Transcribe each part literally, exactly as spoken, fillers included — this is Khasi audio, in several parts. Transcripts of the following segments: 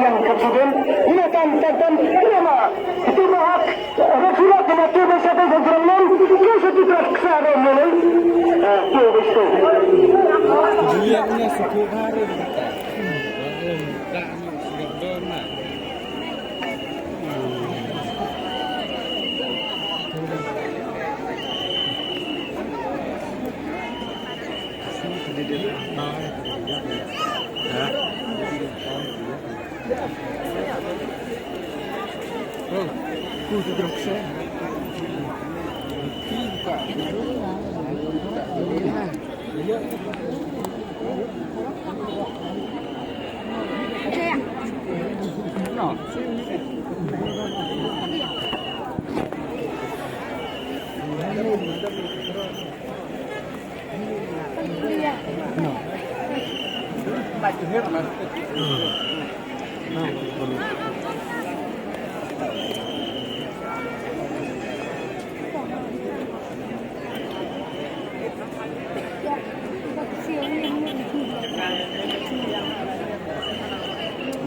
yang ka student. Ina tan tan tan ina ma. Itu ma hak. Rasulullah kena tu masa tu jangkram non. Kau satu teras kesara non. Ah, tu bestu. Dia punya suku baru kita. Baru tak nak sudah dona.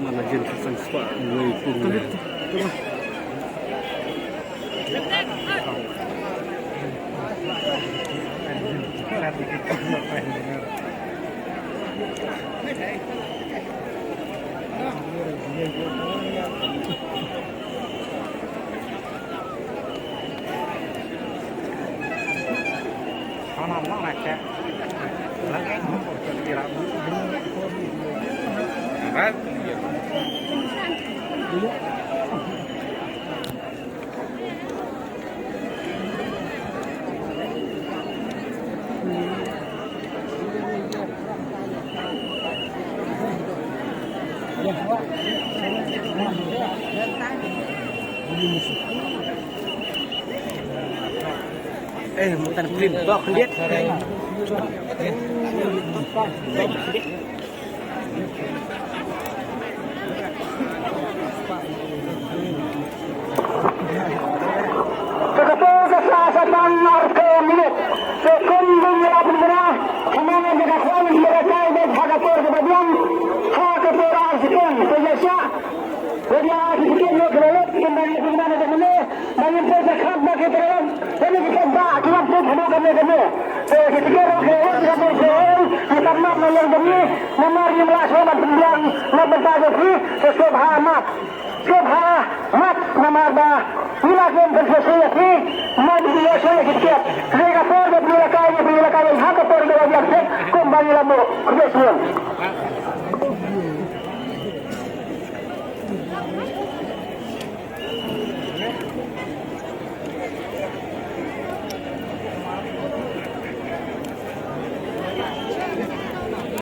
Mana jin sang spa ngai pun. Eh, mutan print tok khyndiat. Ka por ka sah sa tang arphew minit. Te kum bym ïa pynbna, hynrei ka khwan ka kai bad ha ka por kaba biang, ha ka por ar second, te ïa shah. Te ïa ki tiket ïoh ka lut, kin dang ïa pynbna na ka mane, dang ïa pynbna ka khap ba ki tiket, te ïa ki tiket ba ki wan pynbna ka mane ka mane. Te ki tiket ïoh ka lut, ka mane ka mane, ïa ka map na long ka mane, namar ïa la shuwa ban pynbiang, na bynta ka phi, te sngewbha map. Sngewbha map namar ba ngi la kem pynpynsih ïa phi, ma ngi ïoh shuh ïa ki tiket. Te ka por ba phi la kai, phi la kai ha ka por ba la biang set, kumba ngi la buh. Khublei shibun.